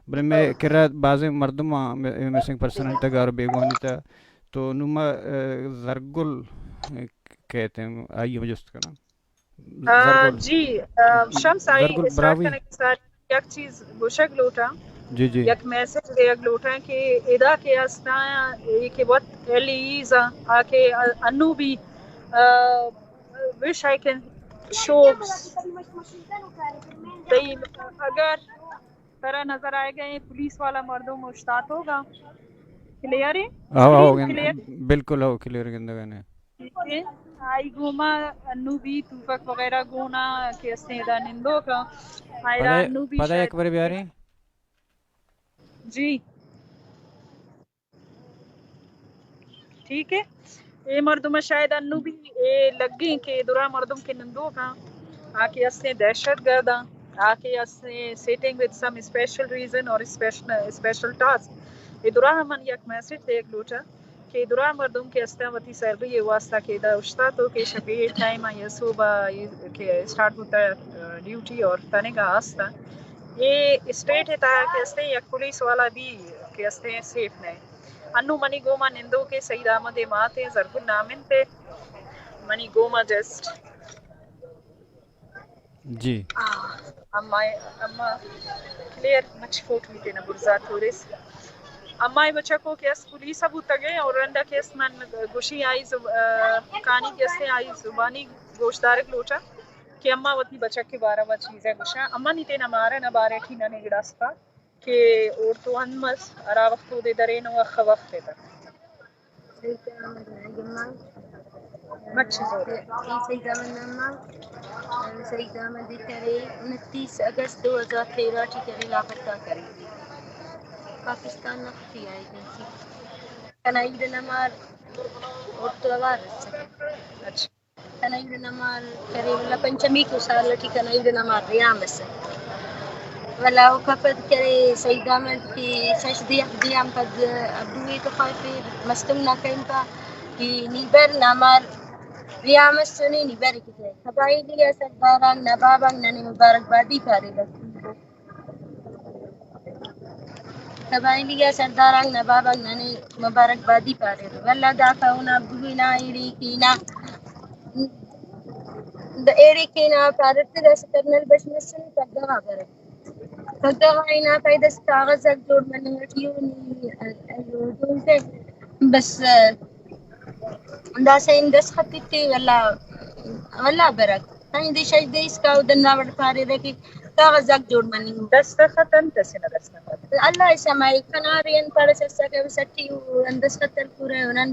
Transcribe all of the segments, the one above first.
بلے مئے کرا بازیں مردم مسنگ پرسن انت، گار بیگوانی تا، تو نوں ما، آ، زرگل، آ، کئیت، آئی ءَ جست کناں۔ آ، زرگل۔ جی، آ، شمس، آئی زرگل اسٹارٹ براہوئی۔ کنگ ءَ ساری یک چیز گوشگ لوٹاں۔ جی، جی۔ یک میسج دیگ لوٹاں کہ ادا کہ استاں، اے کہ وت ایل ایز آ کہ انو بھی، آ، وش آئی کین شو تئی اگر ترا نظر آئے گا، اے پولیس والا مردم اوشتاتوگا۔ کلیئر ہے؟ ہاں، ہاں، اسکرین کلیئر؟ بالکل، ہاں، کلیئر گندگا نے۔ ٹھیک ہے۔ آئی گوما انو بھی توفک وغیرہ گونا کہ استیں ادا نندوکا۔ آئرا پدا، انو بھی پدا شاید یک بار بیاریں۔ جی۔ ٹھیک ہے۔ اے مردم شاید انو بھی اے لگیں کہ درا مردم کہ نندوکاں، آ کہ استیں دہشت گرداں، آ کہ استیں setting with some special reason اور اسپیشل، اسپیشل ٹاسک۔ اے درا من یک میسج دیگ لوٹاں کہ درا مردم کہ استیں وتی سیلری ءِ واسطہ کہ ادا اوشتاتو کہ شپی ٹائم آ یا صبح آ کہ اسٹارٹ بوتا، آ، ڈیوٹی اور تنگا آستا۔ اے اسٹیٹ ءِ تہا کہ استیں یک پولیس والا بھی کہ استیں سیف نہ۔ انو منی گوما نندوکے سعید احمد ءِ مات ایں، زرگل نام انت، منی گوما جسٹ۔ جی۔ آ، اما، اما کلیئر مچ فوٹو تینا برزا تورس۔ اما اے بچکو کہ است پولیس ءَ بوتگے اور رندا کہ است من گوشی آئی زب-، آ، کانی کہ استیں آئی زبانی گوشدارگ لوٹا کہ اما وتی بچک کے بارہ ءَ چیزے گوشا۔ اما نی تینا مارا نہ بارے ٹی ننے گڑاستا۔ کہ اوڑتو ہند مس، ہرا وخت اودے درینو اخہ وخت ءِ تہ۔ سعید احمد نام ءَ۔ مچ زور۔ اے سعید احمد نام ءَ۔ سعید احمد ءَ کرے انتیس اگست دو ہزار تیرہ ٹی کرے لاپتہ کرے۔ پاکستان نا ٹی آئی ایجنسی۔ کنا عید نمار اوڑتو اوار رسک۔ اچھا۔ تنائی دے نمار کرے، ولا پنچمی کو سال ٹی تنائی دے نمار ریام اسے۔ ولا او کپد کرے سعید احمد کہ شش دیاں دیاں پد ابو اے تو خواہفے مستم نا کئیم پا کہ نی بر نمار ریام اسنے نی بر کہ قبائلی سرداراں نواباں ننے مبارک بادی پارے بس۔ قبائلی ءِ سرداراں نواباں ننے مبارک بادی پاریر۔ واللہ داکا اونا بوئے نا ایڑی کینا، ایڑی کینا پاریر تے داسہ کرنل بش مسنے پگہ غا برے۔ پگہ غا اینا کائے دس کاغذ اک جوڑ مننگ ٹی او نی، ایو دون تے بس داسہ ان دستخط ایتے ولا، ولا برک۔ پنچ دے شش دے اسکا او دنا وڑ پاریرہ کہ کاغذ آک جوڑ مننگ۔ دستخط انت اسے نا دستخط؟ اللہ سمائے کنا رے ان پڑھ سسا کہ سٹی او ان دستخط تل پورا او نن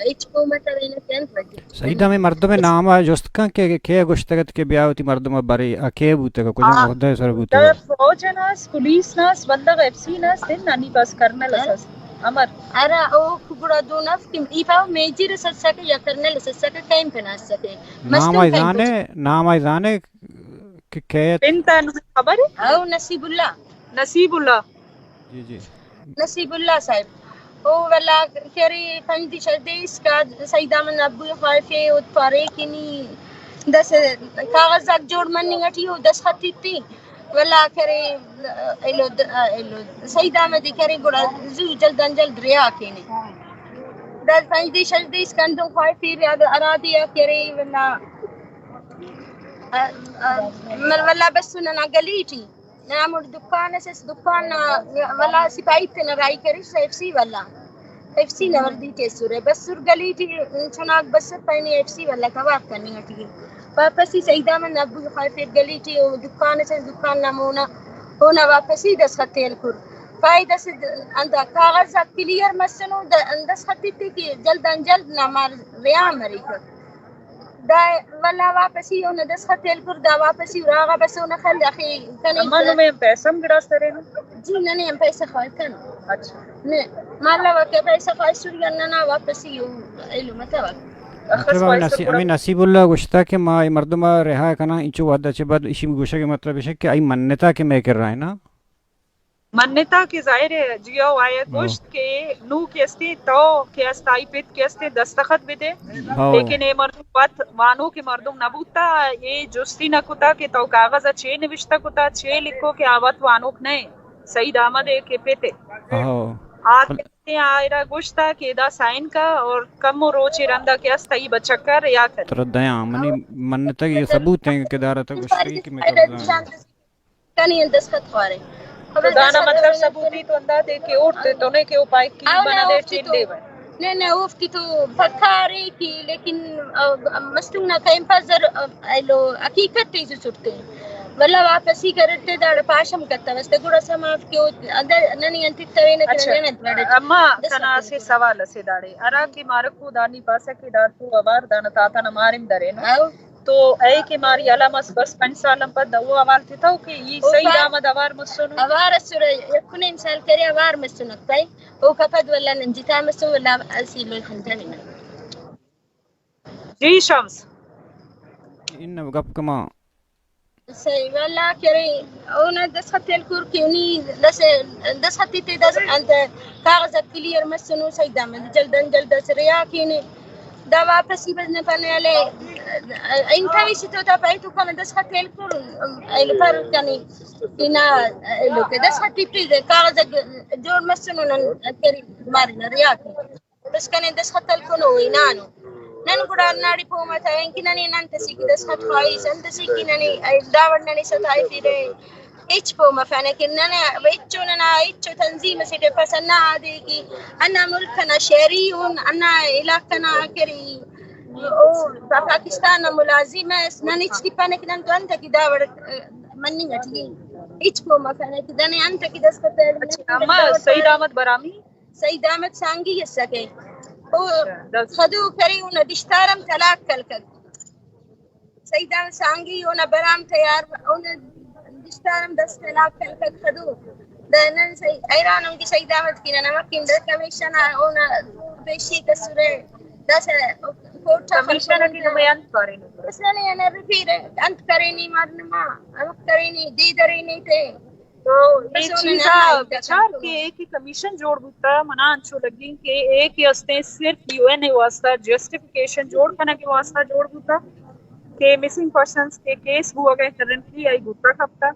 ہچ حکومت ارے نہ کہ انت وجہ۔ سعید ہمیں مردم نام آ جست کن کہ کہ گوشتگت کہ بیا وتی مردم برے آ کے بوتگ کجا آ، عہدہ سر بوتگ؟ فوج ناس، پولیس ناس، بندغ ایف سی ناس، دن نانی پاس کرنل اساس۔ امر۔ ارا او گڑا دو نفر کہ ای پاو میجر سسکے یا کرنل سسکے کیمپ ناسکے۔ نام آئی زانے، نام آئی زانے کہ کیت؟ انت خبر ہے؟ او نصیب اللہ۔ نصیب اللہ۔ جی، جی۔ نصیب اللہ صاحب۔ او ولا کری پنج دی شش دی اسکا سعید احمد ابو خواہفے او پارے کہ نی دس کاغذ آک جوڑ مننگ ٹی او دستخط ایتی۔ ولا کرے ایلو د-، ایلو سعید احمد کرے گڑا زو جلد ان جلد ریا کینے۔ دس پنج دی شش دی اسکندو خواہفے ارادی کرے ولا، ا-، ا-، مر ولا بس ننا گلی ٹی۔ ننا مڑ دکان اس، اس دکان نا ولا سپاہی تینا راہی کریس ایف سی ولا۔ ایف سی نا وردی ٹی ایسرہ۔ بسر گلی ٹی چناک بسر پائنے ایف سی ولا توار کننگ ٹی۔ واپسی سعید احمد ابو خواہفیر گلی ٹی او دکان اس، اس دکان نا مونا، اونا واپسی دستخط تیل کر۔ پائے دس اندا کاغذ آک کلیئر مسنو، د-، دستخط ایتے کہ جلد ان جلد نا مار ریان مریک۔ دا ولا واپسی اونا دستخط تیل کر، دا واپسی اراغا بس اونا خل اخی کنے اما نمے ہم پیسہ ہم گڑاس ترینو؟ جی ننے ہم پیسہ خواہتن۔ اچھا۔ نے، مالا واقعہ پیسہ خواہسر یا ننا واپسی او ایلو متوک۔ اخس مطلب ہمیں خواہسر نصیب، گڑا ہمیں نصیب اللہ گوشتا کہ ما اے مردم رہا کنا، انچو وعدہ چہ بعد اشی گوشگ مطلب اش کہ آئی منتا کہ میں کر رہا ہے نا۔ منتا کہ ظاہر ہے جی او آیا ہاں۔ گوشت کہ نو کہ استے تو کہ است آئی پت کہ استے دستخط بدے۔ ہاں۔ لیکن اے مردم وت وانوک مردم نہ بوتا، اے جستی نہ کتا کہ تو کاغذ چے نوشتہ کتا، چے لکھو کہ آ وت وانوک نہ۔ سعید احمد ءِ کہ پت ءِ۔ ہاں۔ آ پل- کہتے ہیں آئرا گوشتا کہ ادا سائن کا اور کم روچے رندا کہ است ای بچکا رہا کر۔ ترا دیاں، منی منتگ یہ ثبوت ہیں کہ دارا تک گوشتے کہ میں قبضہ کنی دستخط خوارے۔ تو دانا مطلب ثبوتی تو انداز دے کہ اوٹ دے تو نے کہ او پائے کی او بنا نہ، دے اوفتی چین تو دے بھائی۔ نہ، نہ، اوفتی تو پکارے کی، لیکن، آ، مستونگ نا کئیم پزر، آ، ایلو حقیقت تے جو چھٹتے۔ ولا واپسی کرتے داڑے پاشم کرتا، بس تے گڑا سما کہ او اندر ننی انت ترے نہ اچھا۔ کرے نہ۔ اما دس کنا سے سوال اسے داڑے۔ ارا کہ مارکو دانی پاسا کہ دار تو اوار دانا تاتا نہ مارم درے نا۔ او۔ تو اے کہ ماری علم اس بس پنچ سال ہم پد او حوال تھتا کہ یہ او صحیح پا-، دامد اوار مسنو۔ اوار اسرے یک نیم سال کرے اوار مسنو کئی۔ او کپد ولا نن جتا مسو ولا اسی لوی خنجانی۔ جی شمس۔ ان گپ کما۔ صحیح، واللہ کرے، اونا دستخط تیل کور کیونی دس، دستخط تے دس انت کاغذ کلیئر مسنو سعید احمد، جلدن جلد اس ریا کینے۔ دا واپسی بزن پنے علی، انتوی سی تو تا پای تو کنا دستخط تیل کور، ایل پر کنی، اینا، ایلو کے دستخط تے کاغذ جوڑ مسنو نن کرے مارنا ریا کینے۔ بس کنے دستخط تل کنو، اے نانو۔ نن گڑا ناڑی پوما تھا، اینکہ ننے نن تسی کی دستخط خواہیس، ان تسی کی ننے، اے داوڑ ننے ستائے پھرے۔ ہچ پوما فینے کہ ننے، ہچو ننا، ہچو تنظیم سے ڈے پس انا آدے کی، انا ملک نا شہری ہون، انا علاقہ نا کری، او پاکستان نا ملازم اس، نن ہچ تی پانے کہ نن تو انت کی داوڑ، اے، مننگ اٹی۔ ہچ پوما فینے کہ ننے انت کی دستخط تل۔ اچھا، اما سعید احمد برامی۔ سعید احمد سانگی اسکے۔ او خدو کرے اونا دشتارم طلاق کلکگ۔ سعید احمد سانگی اونا برام تیار، اونا دشتارم دس طلاق کلکگ خدو۔ دا نن سعی-، حیران ہوں کہ سعید احمد کی ننا مکن در کمیشن آ اونا پیشی کسرے۔ دس کورٹ آ کمیشن کی نمائند کرے۔ بس ننے انا رفیر انت کرینی مردما، انت کرینی دے درینی تے۔ تو اے چیزا بچار کہ اے کہ کمیشن جوڑ بوتا، منا انچو لگیں کہ اے کہ استیں صرف یو این ءِ واسطہ جسٹیفیکیشن جوڑ کنگ ءِ واسطہ جوڑ بوتا کہ مسنگ پرسنز کہ کیس بوگ ءَ کرنٹلی آئی بوتا کپتا۔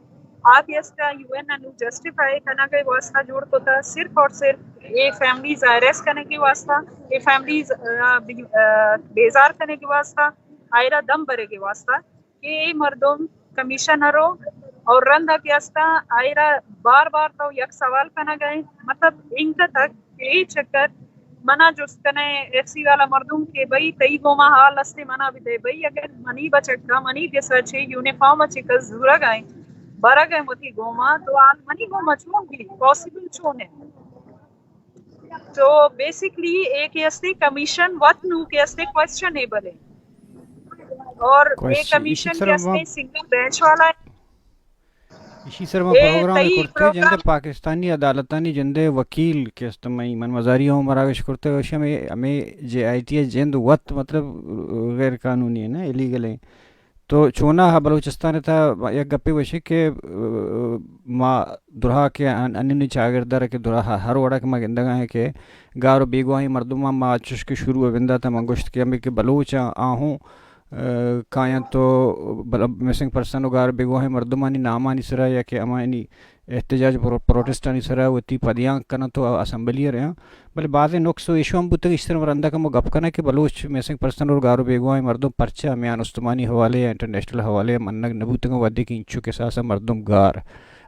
آ کہ استا یو این ءَ نوں جسٹیفائی کنگ ءِ واسطہ جوڑ کتا، صرف اور صرف اے فیملیز ءَ اریسٹ کنگ ءِ واسطہ، اے فیملیز، آ، بی-، آ، بیزار کنگ ءِ واسطہ، آئرا دم برگ ءِ واسطہ۔ کہ اے مردم کمیشن ءَ رو اور رند ءَ کہ استا آئرا بار بار تو یک سوال کنگ ءَ، مطلب انگت تک کہ اے چکر منا جست کنے ایف سی والا مردم کہ بھئی تئی گوما حال استے منا بدے، بھئی اگر منی بچکا منی گس ءَ چہ یونیفارم ءَ چہ کس زورگ ءَ برگ ءَ وتی گوما تو حال منی گوما چون بی پاسبل چون ہے؟ تو بیسکلی اے کہ استے کمیشن وت نوں کہ استے کوئسچنیبل ہے۔ اور اے کوئسچن، ایشی کمیشن سر کہ ما، استے سنگل بینچ والا ہے۔ ایشی سر ما اے پروگرام تئی کرتے، جندے پروگرام پاکستانی عدالتانی جندے وکیل کہ است مئی من مزاری ہوں مراگش کرتے، وش ہمیں، ہمیں جے آئی ٹی جند وت مطلب غیر قانونی ہے نا، ایلیگل ہے۔ تو چونا ہا بلوچستان ءِ تہا یک گپے وشے کہ، آ، ما درہا کہ ان-، انونی چاگرد ءَ کہ درہا ہر وڑا کہ ما گندگا ہیں کہ گار و بیگواہیں مردماں ما چش کہ شروع ءَ بندات ءَ من گوشت کہ ہمیں کہ بلوچ آں آہوں، آ، کایاں تو بل-، مسنگ پرسن و گار بیگواہیں مردمانی نامانی سرا یا کہ ہمایانی احتجاج پرو-، پروٹسٹانی سرا وتی پدیانک کناں تو اسمبلی ءَ رہاں۔ بلے بازیں نقص و ایشو ہم بوتگ، اشتر رندا کہ ما گپ کناں کہ بلوچ مسنگ پرسن اور گار و بیگواہیں مردم پرچہ میان استمانی حوالے یا انٹرنیشنل حوالے منگ نہ بوتگ، وھدے کہ انچو کساس ءَ مردم گار،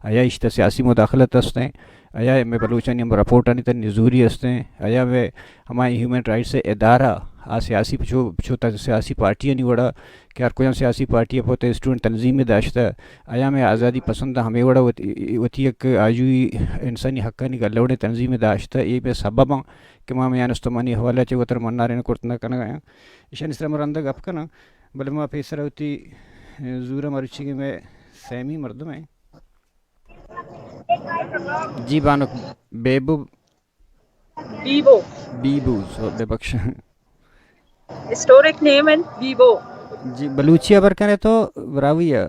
آیا اشتا سیاسی مداخلت است ہیں، آیا میں بلوچانی ہم رپورٹانی تہ نزوری است ہیں، آیا میں ہمائی ہیومن رائٹس ادارہ آ سیاسی چو، چو تا سیاسی پارٹیانی وڑا کہ ہر کجام سیاسی پارٹی ءَ پہ وت اسٹوڈنٹ تنظیمے داشتہ، آیا میں آزادی پسند ہمے وڑا وت-، وتی یک آجوئی انسانی حقانی گلوڑیں تنظیمے داشتہ، اے بے سبب آں کہ ما میان استمانی حوالہ چہ وتر منارین کرت نہ کنگ آیاں۔ ایشانی سرا ما رندا گپ کناں، بلے ما پیسرا وتی زورا مروچی کہ میں سیمی مردم ہیں۔ جی بانک بیبو۔ بیبو۔ بیبو، سو بے بخش۔ ہسٹورک نیم انت بیبو۔ جی، بلوچی ہبر کنے تو براہوئی ءَ؟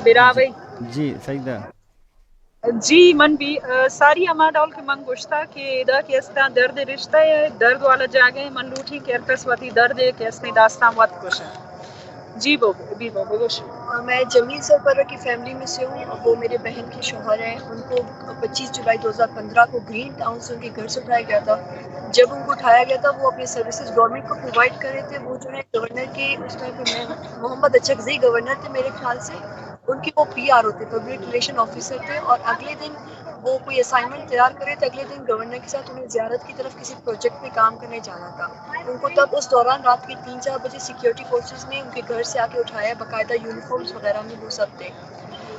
براہوئی۔ جی، جی، سعیدہ۔ جی، من بی-، آ، ساری ہما ڈول کہ من گوشتا کہ ادا کہ استا درد رشتہ ہے، درد والا جاگہ ہے، من لوٹی کہ ہر کس وتی درد ہے کہ استے داستان وت گوشے۔ جی بو، بیبو، بگوش۔ میں جمیل سرپرہ کی فیملی میں سے ہوں۔ وہ میرے بہن کے شوہر ہیں۔ ان کو پچیس جولائی دو ہزار پندرہ کو گرین ٹاؤن سے ان کے گھر سے اٹھایا گیا تھا۔ جب ان کو اٹھایا گیا تھا، وہ اپنی سروسز گورنمنٹ کو پرووائڈ کر رہے تھے۔ وہ جو ہے گورنر کے، اس ٹائم پہ میں، محمد اچکزئی گورنر تھے میرے خیال سے، ان کے وہ پی آر او تھے، پبلک ریلیشن آفیسر تھے، اور اگلے دن وہ کوئی اسائنمنٹ تیار کر رہے تھے، اگلے دن گورنر کے ساتھ انہیں زیارت کی طرف کسی پروجیکٹ پہ کام کرنے جانا تھا۔ ان کو تب اس دوران رات کے تین چار بجے سیکیورٹی فورسز نے ان کے گھر سے آ کے اٹھایا، باقاعدہ یونیفارمز وغیرہ میں وہ سب تھے۔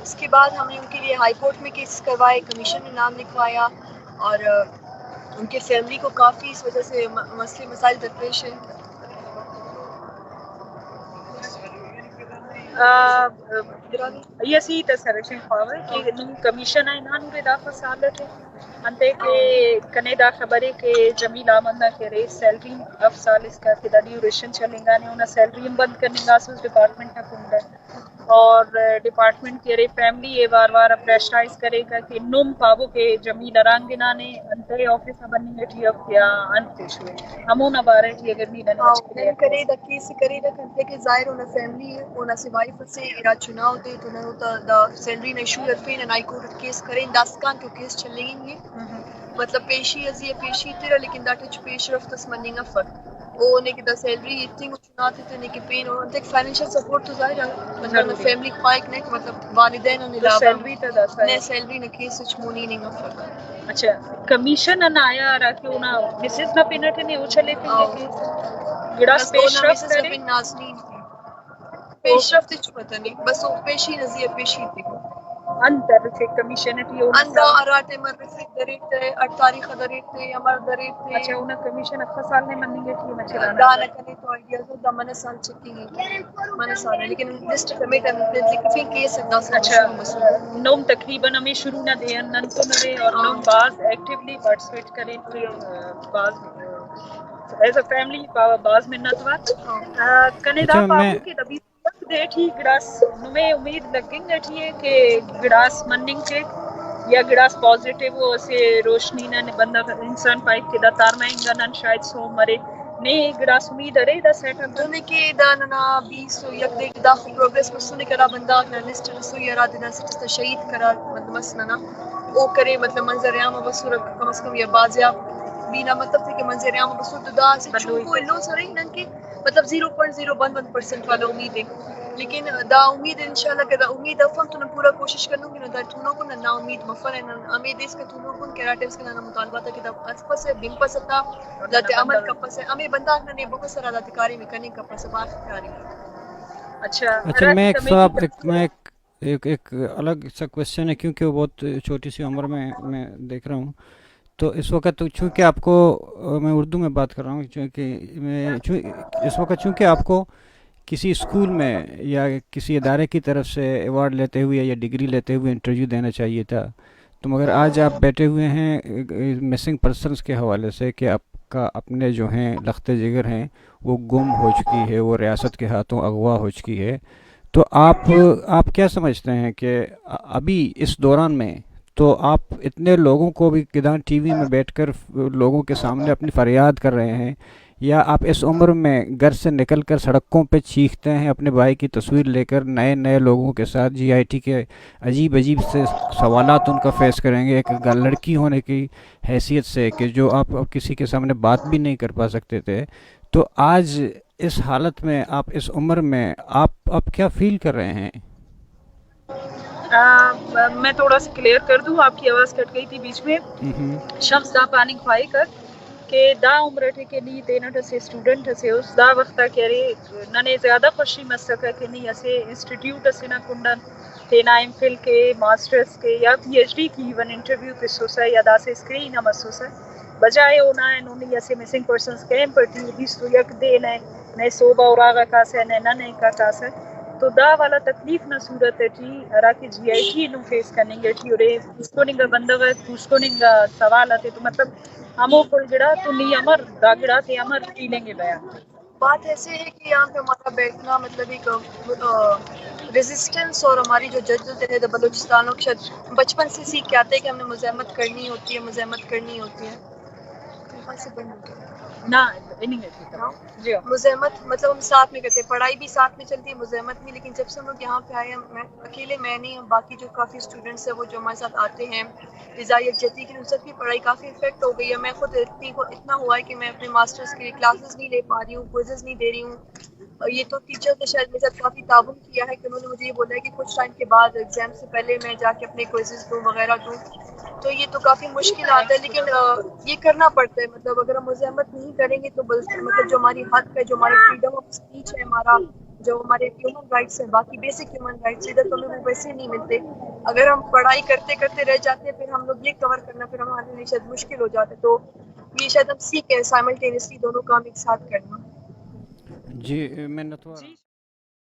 اس کے بعد ہم نے ان کے لیے ہائی کورٹ میں کیس کروائے، کمیشن میں نام لکھوایا، اور، آ، ان کے فیملی کو کافی اس وجہ سے م-، مسئلے مسائل درپیش ہیں۔ آ، آ، ایسی تسرشن خواہے کہ نوں کمیشن ءَ نان دے دافع سال ءَ انتے کہ کنے دا خبرے کہ جمیل احمد نا کہ رے سیلری اف سال اس کا کہ دا ڈیوریشن چلینگا نے، اونا سیلری ہم بند کننگا سوز ڈپارٹمنٹ نا کنڈا۔ اور ڈپارٹمنٹ کی ارے فیملی اے وار وار پریشرائز کرے گا کہ نم پابو کہ جمیل ارانگنا نے انتے آفس ءَ بننگ ٹی اف یا انت پیش ہوئے۔ ہمونا بارے ٹی اگر نی نن ہاں، مچ کلیئر نن کرے دا کیس کرے دا کنتے کہ ظاہر اونا فیملی ہے، اونا سے وائف سے ارا چناؤ دے تو نن اوتا دا سیلری نا ایشو ہرفین، نن ہائی کورٹ کیس کرین، داسکان تو کیس چلینگی۔ مطلب پیشی ازی پیشی تیرا، لیکن دا ٹچ پیش رفت اس مننگ افک۔ او نے کہ دا سیلری اتنگ چناتے تو نے کہ پین او انتے فائنینشل سپورٹ تو ظاہر ہے، مطلب ضروری۔ فیملی خواہک نے کہ مطلب والدین نے تو علاوہ سیلری تا دا سارا۔ نے سیلری نا کیس اچ مونی نہیں افک۔ اچھا، کمیشن نا آیا را کہ اونا مسز نا پینٹ نے او چلے پہ آؤ۔ کیس۔ گڑاس بس پیش اونا رفت مسز نا کرے۔ پین نازنین تھی۔ پیش رفت ہچ پتہ نہیں، بس او پیشی نزی پیشی تھی۔ انت ارچے کمیشن ٹی او انت مسئلہ۔ ہرا ٹائم رسید دریٹ ہے، ہر تاریخ دریٹ ہے، امر دریٹ ہے۔ اچھا، اونا کمیشن اکا سال نے مننگ ٹی مچے دانا۔ دانا کنے تو آئیڈیا تو دا من سال چکی ہے۔ من سال ہے، لیکن لسٹ کمیٹ ہے، لیکن کیس ہے دس اچھا۔ نوم تقریباً ہمیں شروع نہ دے، نن تو نہ دے، اور ہاں۔ نوم باز ایکٹیولی پارٹیسپیٹ کریں تو، آ، باز، ایز اے فیملی باز منت وار۔ ہاں۔ آ، کنے دا اچھا، پاپو میں کہ دبی یک دے ٹی گڑاس نمے امید لگنگ ٹی ہے کہ گڑاس مننگ کیک یا گڑاس پازیٹیو و اسہ روشنی نا بندغ انسان پائک کہ دا تارمہ انگا نن شاید سوم مرے۔ نے گڑاس امید ارے دا سیٹ اپ؟ دنے کہ دا ننا بیس و یک دے دا خو پروگریس مسنے کرا بندغ نا لسٹ رسوئی ہرا دے دا سٹس تا شہید قرار مطلب مس ننا۔ او کرے مطلب منظر عام بسور کم از کم یا بازیاب بینا مطلب تھے کہ منظر عام بسور تو دا اسہ بلوئی چنکو ایلو سرے نن کہ مطلب zero point zero one one percent والا امید ہے، لیکن دا امید انشاءاللہ کہ دا امید افم تو نن پورا کوشش کنوں کہ نن دا تونوکو نن نا امید مفر ہے، نن امید اس کہ تونوکو کہ ہرا ٹائمس کہ ننا مطالبہ تا کہ دا اسپسہ بنپسہ تا، داتے عمل کپسہ، ہمے بندغ ننے بہت سارا داتے کاریم کننگ کپسہ، باز کاریم۔ اچھا، اچھا، ہرا میں ایک کمیٹی سوال، کا ایک، میں ایک ایک، ایک الگ سا کویشچن ہے، کیونکہ وہ بہت چھوٹی سی عمر میں میں دیکھ رہا ہوں۔ تو اس وقت تو چونکہ آپ کو، میں اردو میں بات کر رہا ہوں، چونکہ میں، چوں-، اس وقت چونکہ آپ کو کسی اسکول میں یا کسی ادارے کی طرف سے ایوارڈ لیتے ہوئے یا ڈگری لیتے ہوئے انٹرویو دینا چاہیے تھا، تو مگر آج آپ بیٹھے ہوئے ہیں مسنگ پرسنز کے حوالے سے کہ آپ کا اپنے جو ہیں لخت جگر ہیں، وہ گم ہو چکی ہے، وہ ریاست کے ہاتھوں اغوا ہو چکی ہے۔ تو آپ، آپ کیا سمجھتے ہیں کہ ابھی اس دوران میں تو آپ اتنے لوگوں کو بھی کداں ٹی وی میں بیٹھ کر لوگوں کے سامنے اپنی فریاد کر رہے ہیں، یا آپ اس عمر میں گھر سے نکل کر سڑکوں پہ چیختے ہیں اپنے بھائی کی تصویر لیکر نئے نئے لوگوں کے ساتھ، جی آئی ٹی کے عجیب عجیب سے سوالات ان کا فیس کریں گے۔ ایک لڑکی ہونے کی حیثیت سے کہ جو آپ اب کسی کے سامنے بات بھی نہیں کر پا سکتے تھے، تو آج اس حالت میں، آپ اس عمر میں، آپ، آپ کیا فیل کر رہے ہیں؟ آ، میں تھوڑا سا کلیئر کر دوں، آپ کی آواز کٹ گئی تھی بیچ میں۔ ہم۔ شمس دا پاننگ خواہی کر کہ دا عمر ٹی کہ نی تینٹ اسے اسٹوڈنٹ اسے اس، دا وخت کہ ارے ننے زیادہ خوشی مسکہ کہ نی اسے انسٹیٹیوٹ اسے نا کنڈن تینا ایم فل کے، ماسٹرز کے یا پی ایچ ڈی کی ایون انٹرویو تسوسہ یا داسہ اسکرین ہم مسوسہ۔ بجائے اونا نونی اسہ مسنگ پرسنز کیمپ ٹی بیست و یک دے نئے، نئے صوبہ اراغا کاسہ، نئے ننے کا کاسہ۔ تو دا والا تکلیف نا صورت ٹی ہرا کہ جی آئی ٹی نم فیس کننگ ٹی ارے، پوسکننگا بندغ ءِ، پوسکننگا سوال آتے تو مطلب ہمو کل گڑا تو نی امر دا گڑا تے امر فیلنگ ءِ بیان۔ بات ایسے ہے کہ یہاں پہ ہمارا بیٹھنا مطلب ایک، آ، ریزسٹنس اور ہماری جو جدوجہد ہے بلوچستان، اور شاید بچپن سے سیکھ کے آتے ہیں کہ ہم نے مزاحمت کرنی ہوتی ہے، مزاحمت کرنی ہوتی ہے۔ نہ، انہیں میں ٹھیک ہے۔ جی ہاں۔ مزاحمت، مطلب، ہم ساتھ میں کرتے ہیں، پڑھائی بھی ساتھ میں چلتی ہے، مزاحمت بھی، لیکن جب سے ہم لوگ یہاں پہ آئے ہیں، میں اکیلے میں نہیں ہوں، باقی جو کافی اسٹوڈنٹس ہیں، وہ جو ہمارے ساتھ آتے ہیں، فضا یکجہتی کے لیے، ان سب کی پڑھائی کافی افیکٹ ہو گئی ہے۔ میں خود اتنی، اتنا ہوا ہے کہ میں اپنے ماسٹرس کے لیے کلاسز نہیں لے پا رہی ہوں، کوئزز نہیں دے رہی ہوں۔ اور یہ تو ٹیچرز نے شاید میرے ساتھ کافی تعاون کیا ہے کہ انہوں نے مجھے یہ بولا ہے کہ کچھ ٹائم کے بعد، ایگزام سے پہلے، میں جا کے اپنے کوئزز دوں وغیرہ دوں۔ تو یہ تو کافی مشکل آتا ہے، لیکن، آ، یہ کرنا پڑتا ہے۔ مطلب، اگر ہم مزاحمت نہیں کریں گے تو بلکہ، مطلب، جو ہماری حق ہے، جو ہماری فریڈم آف اسپیچ ہے، ہمارا، جو ہمارے ہیومن رائٹس ہیں، باقی بیسک ہیومن رائٹس، ادھر تو ہمیں وہ ویسے ہی نہیں ملتے۔ اگر ہم پڑھائی کرتے کرتے رہ جاتے ہیں، پھر ہم لوگ یہ کور کرنا، پھر ہمارے لیے شاید مشکل ہو جاتا ہے۔ تو یہ شاید ہم سیکھ گئے سائملٹینیسلی دونوں کام ایک ساتھ کرنا۔ جی، منتوار۔